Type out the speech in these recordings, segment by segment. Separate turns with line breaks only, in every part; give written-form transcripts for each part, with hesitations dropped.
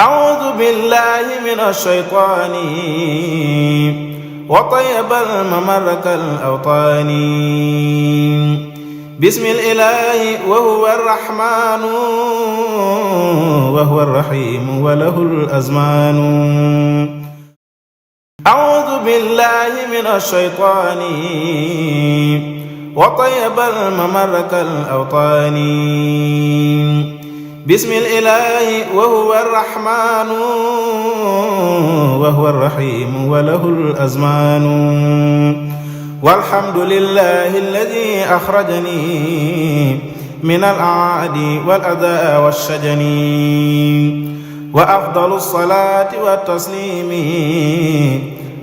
أعوذ بالله من الشيطان وطيب الممر كالأوطان بسم الإله وهو الرحمن وهو الرحيم وله الأزمان أعوذ بالله من الشيطان وطيب الممر كالأوطان بسم الإله وهو الرحمن وهو الرحيم وله الأزمان والحمد لله الذي أخرجني من الأعادي والأذى والشجن وأفضل الصلاة والتسليم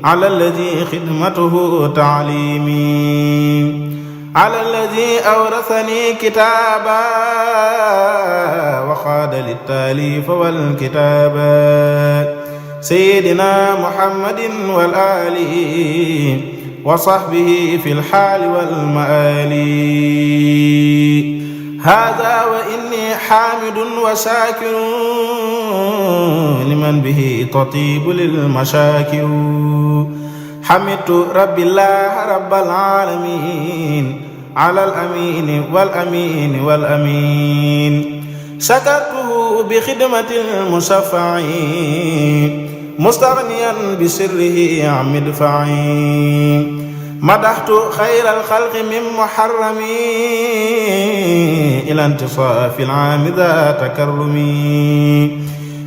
على الذي خدمته تعليمي على الذي أورثني كتابا وخاد للتاليف والكتابا سيدنا محمد والآل وصحبه في الحال والمآل هذا وإني حامد وشاكر لمن به تطيب للمشاكر حمدت رب الله رب العالمين على الأمين والأمين والأمين شكرته بخدمة المشفع مستغنيا بسره عن مدفعي مدحت خير الخلق من محرم إلى انتصاف العام ذا تكرم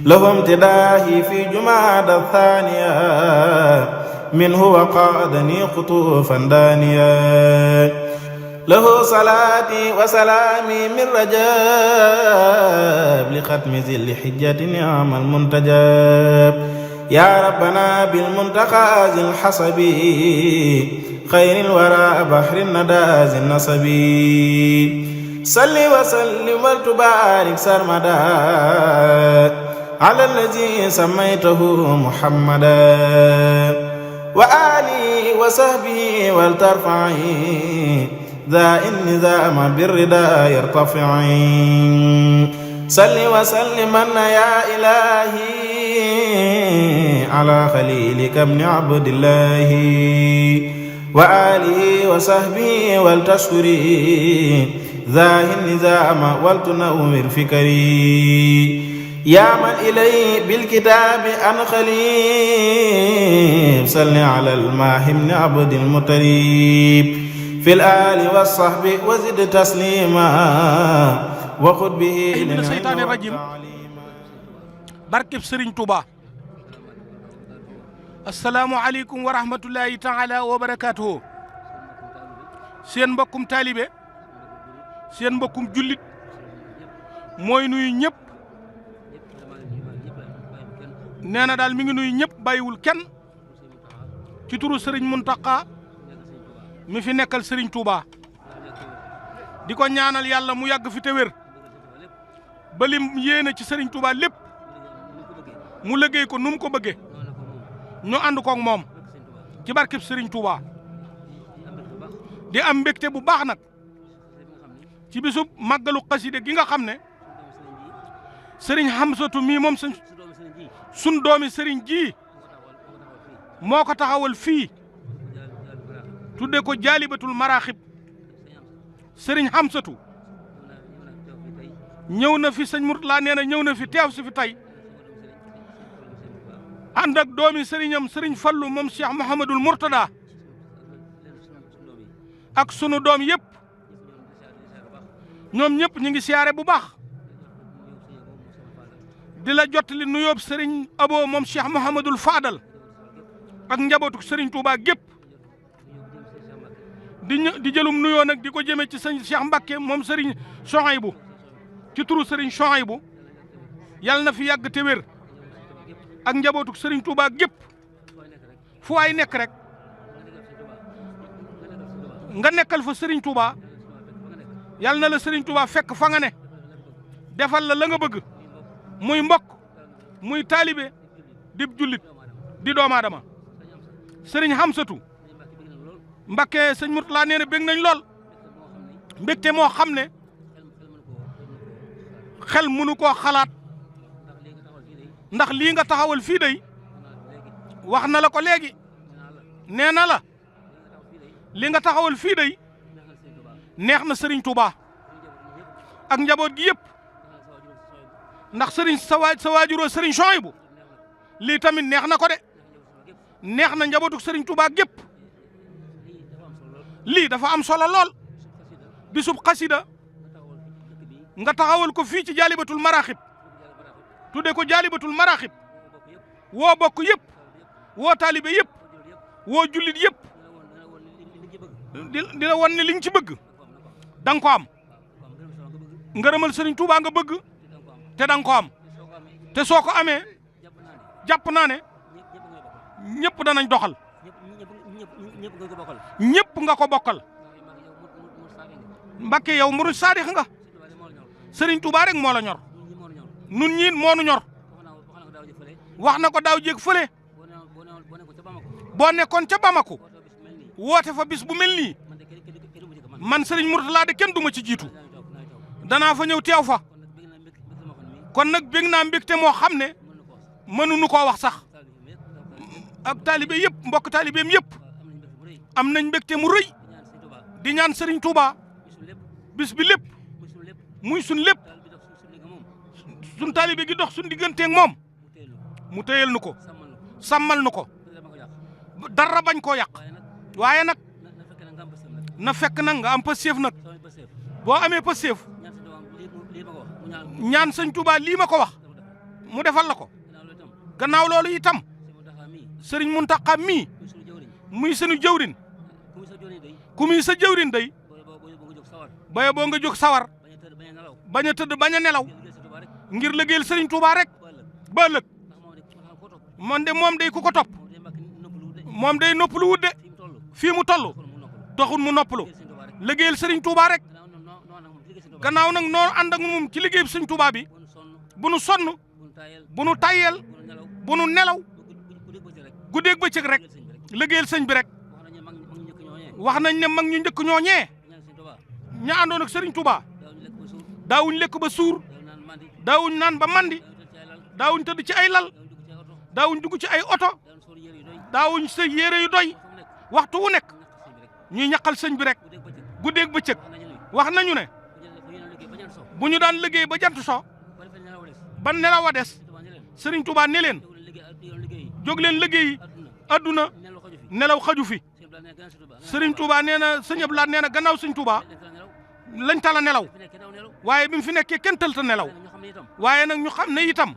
له امتداحي في جمادى الثانية منه وقادني قطوفا دانيا له صلاتي وسلامي من رجاب لختم ذي الحجة نعم المنتجاب يا ربنا بالمنتقى ذي الحصب خير الورى بحر الندى ذي النصب صل وسلم وتبارك سرمدا على الذي سميته محمدا وآله وصحبه ولترفعي ذا النظام بالرداء يرتفعي صل وسلم يا إلهي على خليلك ابن عبد الله وآله وصحبه ولتشكري ذا النظام ولتنور فكري يا من إليه بالكتاب أنخلي صل على الماهي بن عبد المطلب في الآل والصحب وزد تسليما وخذ به
من الشيطان الرجيم barkeb Sëriñ Tuuba assalaamu aleykum wa rahmatullahi taala wa barakaatuhu seen mbokkum taalibe seen mbokkum jullit mooy nuyu ñëpp nee na daal mi ngi nuyu ñëpp bàyyiwul kenn ci turu Sëriñ Muntaqa mi fi nekkal Sëriñ Tuuba di ko ñaanal yàlla mu yàgg fi te wér ba lim yéene ci Sëriñ Tuuba lépp mu liggéey ko nu mu ko bëggee ñu ànd koog moom ci barkeb Sëriñ Tuuba di am mbégte bu baax nag ci bisub màggalu xaside gi nga xam ne Sëriñ Hamsatu mii moom sun doomi sëriñ ji moo ko taxawal fii tudde ko jaalibatul maraaxib Sëriñ Hamsatu ñëw na fi sëñ Murtala nee na ñëw na fi teew si fi tey ànd ak doomi sëriñam Sëriñ Fallu moom Cheikh Mouhamadul Mourtada ak sunu doom yëpp ñoom ñëpp ñu ngi siyaare bu baax di la jottali nuyoob Sëriñ Abo moom Cheikh Mouhamadul Fadal ak njabootu Sëriñ Tuuba gépp di jëlum nuyoo nag di ko jëmee ci sëñ Cheikh Mbakke moom Sëriñ Sohaybu ci turu Sëriñ Sohaybu yàlla na fi yàgg te wér ak njabootu Sëriñ Tuuba gépp fu waay nekk rek nga nekkal fa Sëriñ Tuuba yàlla na la Sëriñ Tuuba fekk fa nga ne defal la nga bëgg muy mbokk muy taalibe di jullit di doomu aadama Sëriñ Hamsatu Mbakke sëñ Murtala nee na bég nañ lool mbégte moo xam ne xel mënu koo xalaat ndax lii nga taxawal fii day wax na la ko léegi nee na la li nga taxawal fii day neex na Serigne Touba ak njaboot gi yëpp ndax Serigne sa waajuroo Serigne Souhaïbou lii tamit neex na ko de neex na njabootu Serigne Touba gépp lii dafa am solo lool bisub xasida nga taxawal ko fii ci jaalibatul maraaxib tudde ko jaalibatul maraaxib woo bokk yëpp woo taalibe yëpp woo jullit yëpp di la won ne li nga ci bëgg da nga ko am ngërëmal Serigne Touba nga bëgg te da nga ko am te soo ko amee jàpp naa ne ñëpp danañ doxal ñëpp nga ko bokkal Mbakke yow murid saadix nga Serigne Touba rek moo la ñor nun ñii moo nu ñor wax na ko daaw jéeg fële boo nekkoon ca Bamako woote fa bis bu mel nii man Serigne Mourtala de kenn duma ci jiitu danaa fa ñëw teew fa kon nag bég naa mbégte moo xam ne mënuñu koo wax sax ak taalibe yëpp mbokk taalibeem yëpp am nañ mbégte mu rëy di ñaan Serigne Touba bis bi lépp muy sun lépp sun taalibe gi dox sun digganteeg moom mu téyel nu ko sàmmal nu ko dara bañ koo yàq waaye nag na fekk nag nga am pëseef nag boo amee pëseef ñaan Sëñ Touba lii ma ko wax mu defal la ko gannaaw loolu itam Sëriñ Muntaxa mii muy sunu jëwrin ku muy sa jëwrin day baye boo nga jóg sawar bañ a tëdd bañ a nelaw ngir liggéeyal Sëriñ Touba rek ba ëllëg man de moom day ku ko topp moom day noppalu wut de fii mu toll taxul mu noppalu liggéeyal Sëriñ Touba rek gannaaw nag noo ànd ak moom ci liggéey Sëriñ Touba bi bu nu sonn bu nu tayyel bu nu nelaw guddeeg bëccëg rek liggéeyal sëñ bi rek wax nañ ne mag ñu njëkk ñooñee ña àndoon ak Sëriñ Touba daawuñ lekk ba suur daawuñ naan ba mandi daawuñ tëdd ci ay lal daawuñ dugg ci ay oto daawuñ sa yére yu doy waxtu wu nekk ñuy ñaqal sëñ bi rek guddeeg bëccëg wax nañu ne bu ñu daan liggéey ba jant so ba nelaw a des Sëriñ Touba ne leen jóg leen liggéey adduna nelaw xaju fi Sëriñ Touba nee na sëñ Abdou Lahad nee na gannaaw Sëriñ Touba lañ tala nelaw waaye bi mu fi nekkee kenn tëlta nelaw waaye nag ñu xam ne itam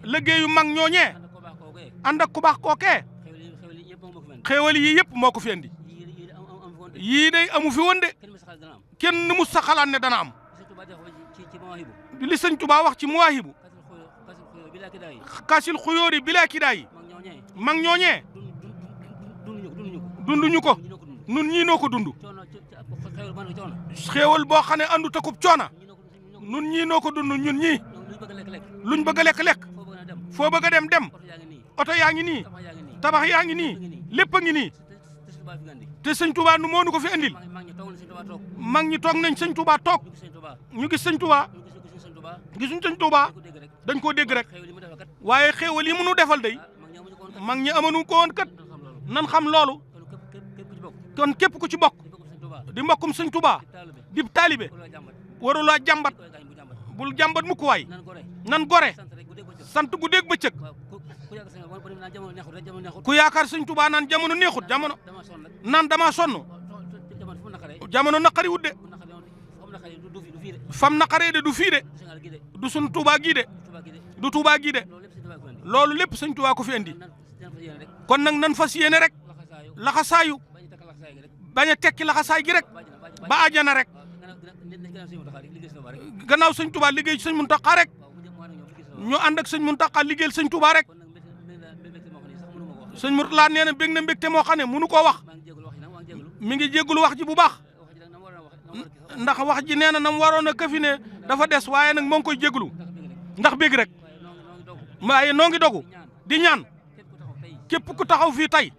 liggéeyu mag ñooñee ànd ak ku baax kookee xéewal yi yëpp moo ko fi andi yii day amu fi woon de kenn mu sa xalaat ne dana am li Sëñ Touba wax ci Mawaahibu kasil xuyóori bilaa kidaa yi mag ñooñee dunduñu ko nun ñii noo ko dund xéewal boo xam ne andu takub coona nun ñii noo ko dund ñun ñii luñ bëgg a lekk foo bëgg a dem oto yaa ngi nii tabax yaa ngi nii lépp a ngi nii te Sëñ Touba nu moo nu ko fi andil mag ñi toog nañ Sëñ Touba toog ñu gis Sëñ Touba gisuñ Sëñ Touba dañ koo dégg rek waaye xéewal yi mu nu defal day mag ñi amanu ko woon kat nan xam loolu kon képp ku ci bokk di mbokkum Sëñ Touba di taalibe warulaa jàmbat bul jàmbat mukk waay nan gore sant guddeeg bëccëg ku yaakaar Sëñ Touba naan jamono neexut jamono naan dama sonn jamono naqari wut de fam naqaree de du fii de du sun Touba gii de du Touba gii de loolu lépp Sëñ Touba ko fi andi kon nag nan fas yéene rek laxasaayu bañ a tekki laxasaay gi rek ba àjjana rek gannaaw Sëñ Touba liggéey ci Sëñ Muntaxa rek ñu ànd ak Sëñ Muntaxa liggéeyal Sëñ Touba rek Sëñ Mourtala nee na bég na mbégte moo xam ne mënu koo wax mi ngi jéggulu wax ji bu baax ndax wax ji nee na nam waroon a këfi ne dafa des waaye nag moo ngi koy jéggulu ndax bég rek waaye noo ngi dogu di ñaan képp ku taxaw fii tey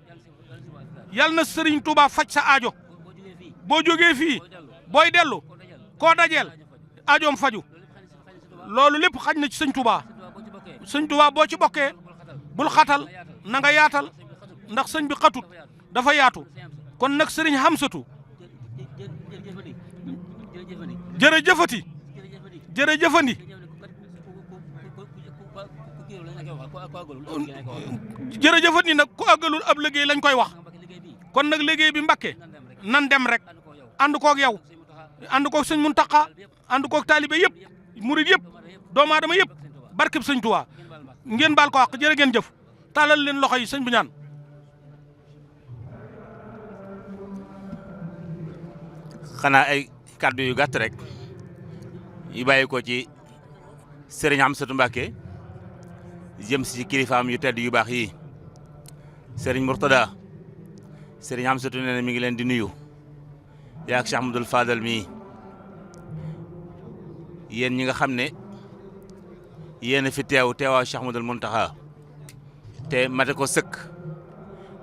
yal na Sëriñ Touba faj sa aajo boo jógee fii booy dellu koo dajeel aajoom faju loolu lépp xaj na ci Sëñ Touba sëñ Tuubaa boo ci bokkee bul xatal na nga yaatal ndax sëñ bi xatut dafa yaatu kon nag sëriñ Hamsatu jërëjëfati jërëjëfandi jërëjëfandi nag ku àggalul ab liggéey lañ koy wax kon nag liggéey bi Mbàkke nan dem rek ànd koog yow ànd koog sëñ Muntaxa ànd koog taalibe yëpp murid yëpp doomu aadama yëpp barkeb sëñ Tuubaa ngeen baal ko wax jërë ngeen jëf taalal leen loxo yi sëñ bi ñaan
xanaa ay kàddu yu gàtt rek yu bàyyi ko ci sëriñ Amsatu Mbàkke jëm si kilifaam yu tedd yu baax yi sëriñ Murtada sëriñ Amsatu nee na mi ngi leen di nuyu yaa ak Cheikh Ahmadul Fadal mii yéen ñi nga xam ne yéen a fi teewaa Cheikh Ahmadul Muntaxa te mate ko sëkk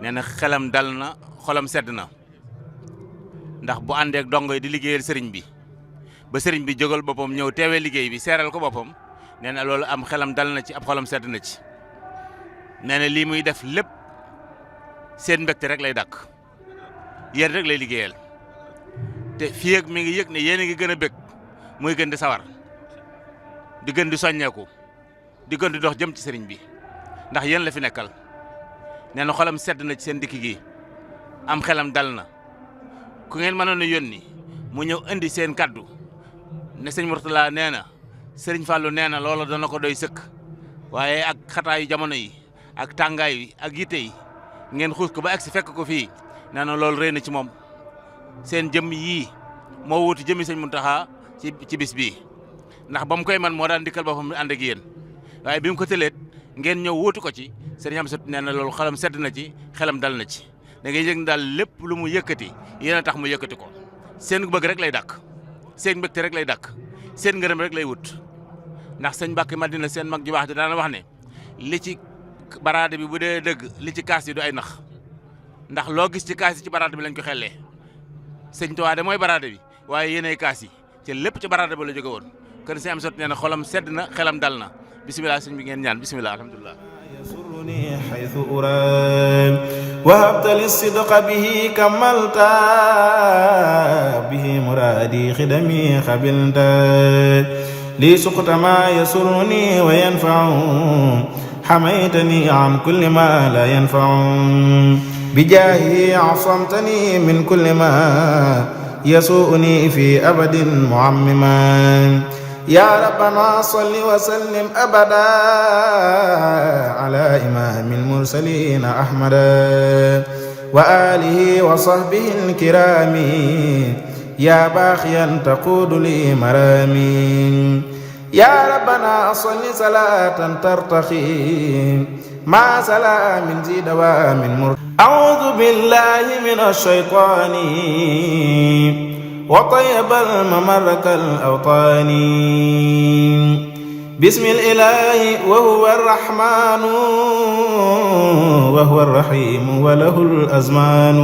nee na xelam dal na xolam sedd na ndax bu àndeek dongo yi di liggéeyal sëriñ bi ba sëriñ bi jógal boppam ñëw teewee liggéey bi seeral ko boppam nee na loolu am xelam dal na ci ab xolam sedd na ci nee na lii muy def lépp seen mbégte rek lay dàkk yéen rek lay liggéeyal te fii ak mi ngi yëg ne yéen a ngi gën a bég muy gën di sawar di gën di soññeeku di gën di dox jëm ci sëriñ bi ndax yéen la fi nekkal nee na xolam sedd na ci seen dikk gi am xelam dal na ku ngeen mënoon a yónni mu ñëw indi seen kaddu ne sëñ Murtala nee na sëriñ Fallou nee na loola dana ko doy sëkk waaye ak xataayu jamono yi ak tàngaay yi ak yitte yi ngeen xuus ko ba agsi fekk ko fii nee na loolu rëy na ci moom seen jëmm yii moo wuti jëmmi sëñ Muntaxa ci bis bii ndax ba mu koy man moo daan dikkal boppam ànd ak yéen waaye bi mu ko tëleet ngeen ñëw wuutu ko ci sëriñ Amsatu nee na loolu xelam sedd na ci xelam dal na ci da ngay yëg daal lépp lu mu yëkkati yéen a tax mu yëkkati ko seen bëgg rek lay dàkk seen mbégte rek lay dàkk seen ngërëm rek lay wut ndax sëñ Mbàkke Madina seen mag ju baax di daana wax ne li ci baraade bi bu dee dëgg li ci kaas yi du ay nax ndax loo gis ci kaas yi ci baraade bi lañ ko xellee sëñ Tuubaa de mooy baraade bi waaye yéenay kaas yi ci lépp ci baraade ba la jóge woon kon sëñ Amsatu nee na xolam sedd na xelam dal na bisimilah sëñ bi ngeen ñaan bisimilah alhamdulilah
يسرني حيث أرام وهبت لي الصدق به كملت به مرادي خدمي خبلت لي سقط ما يسرني وينفع حميتني عن كل ما لا ينفع بجاهه عصمتني من كل ما يسوءني في أبد معمما يا ربنا صل وسلم أبدا على إمام المرسلين أحمد وآله وصحبه الكرام يا باخيا تقود لي مرامي يا ربنا صل صلاة ترتخي مع سلام ذي دوام أعوذ بالله من الشيطان وطيب الممر كالأوطان بسم الإله وهو الرحمن وهو الرحيم وله الأزمان